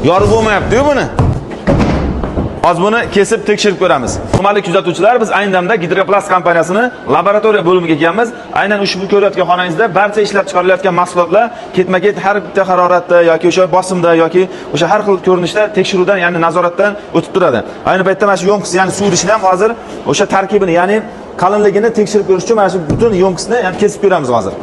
Yorib bo'lmayapti-yu buni. Hozir buni kesib tekshirib ko'ramiz. Hurmatli kuzatuvchilar, biz ayni damda Gidroplast kompaniyasini laboratoriya bo'limiga kelganmiz. Aynan ushbu ko'rayotgan xonangizda barcha ishlab chiqarilayotgan mahsulotlar ketma-ket har bitta haroratda yoki o'sha bosimda yoki o'sha har xil ko'rinishda tekshiruvdan, ya'ni nazoratdan o'tib turadi. Ayni paytda mana shu yo'nqis, ya'ni suv idishini ham hozir o'sha tarkibini, ya'ni qalinligini tekshirib ko'rish uchun mana shu butun yo'nqisni ham kesib ko'ramiz hozir.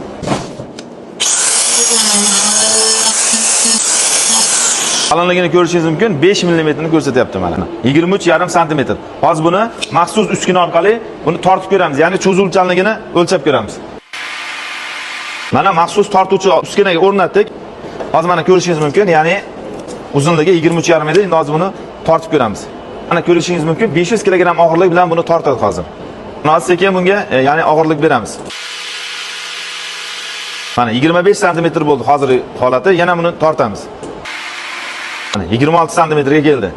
Qalinligini ko'rishingiz mumkin, 5 mm ni ko'rsatyapti mana. 23,5 santimetr. Hozir buni maxsus uskuna orqali buni tortib ko'ramiz, ya'ni cho'ziluvchanligini o'lchab ko'ramiz. Mana maxsus tortuvchi uskunaga o'rnatdik. Hozir mana ko'rishingiz mumkin, ya'ni uzunligi 23,5 edi. Endi hozir buni tortib ko'ramiz. Mana ko'rishingiz mumkin, 500 kilogramm og'irlik bilan buni tortadi hozir. Hozir sekin bunga ya'ni og'irlik beramiz. Mana 25 santimetr bo'ldi hozir holati. Yana buni tortamiz. Mana 26 santimetrga keldi.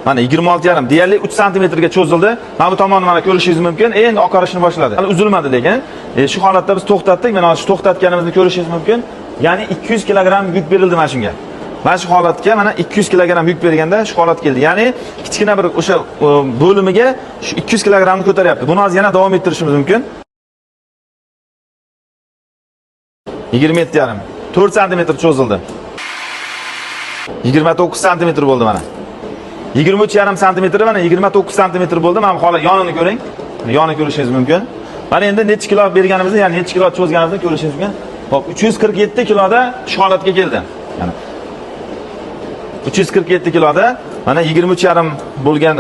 Mana 26,5, deyarli 3 santimetrga cho'zildi. Mana bu tomonni mana ko'rishingiz mumkin. Endi oqarishni boshladi. Hali uzilmadi lekin. Shu holatda biz to'xtatdik. Mana shu to'xtatganimizni ko'rishingiz mumkin. Ya'ni 200 kilogramm yuk berildi mana shunga. Mana shu holatga mana 200 kilogramm yuk berganda shu holat keldi. Ya'ni kichkina bir o'sha bo'limiga shu 200 kilogrammni ko'taryapti. Buni hozir yana davom ettirishimiz mumkin. 27,5. 4 santimetr cho'zildi. 29 santimetr bo'ldi mana. 23,5 santimetr, mana 29 santimetr bo'ldi. Mana bu holat yonini ko'ring. Yonini ko'rishingiz mumkin. Mana endi necha kilo berganimizni, ya'ni necha kilo cho'zganimizni ko'rishingiz mumkin. Xo'p, 347 kiloda shu holatga keldi. Mana 347 kiloda mana 23,5 bo'lgan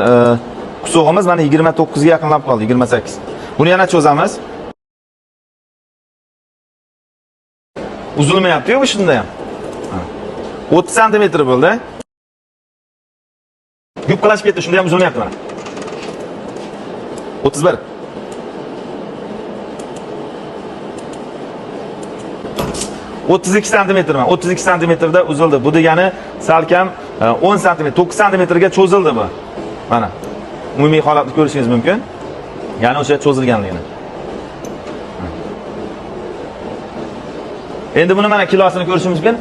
kusog'imiz mana 29 ga yaqinlab qoldi, 28. Buni yana cho'zamiz. Uzilmayapti-yu bu shunda ham. 30 santimetr bo'ldi. Yupqalashib ketdi, shunda ham uzilmayapti mana. 31. 32 santimetr mana, 32 santimetrda uzildi. Bu degani salkam 10 santimetr, 9 santimetrga cho'zildi bu. Mana. Umumiy holatni ko'rishingiz mumkin. Ya'ni o'sha cho'zilganligini. Endi buni mana kilosini ko'rishimiz mumkin.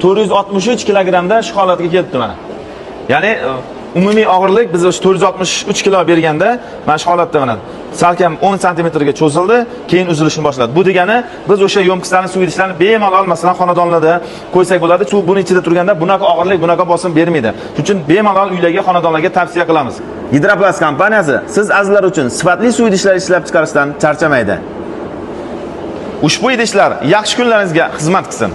463 kilogrammda shu holatga kelibdi mana. Ya'ni umumiy og'irlik biz o'sha 463 kilo berganda mana shu holatda mana salkam 10 santimetrga cho'zildi, keyin uzilishni boshladi. Bu degani biz o'sha yo'mkislarni, suv idishlarni bemalol masalan xonadonlarda qo'ysak bo'ladi. Suv buni ichida turganda bunaqa og'irlik, bunaqa bosim bermaydi. Shuning uchun bemalol uylarga, xonadonlarga tavsiya qilamiz. Gidroplast kompaniyasi siz azizlar uchun sifatli suv idishlar ishlab chiqarishdan charchamaydi. Ushbu idishlar yaxshi kunlaringizga xizmat qilsin.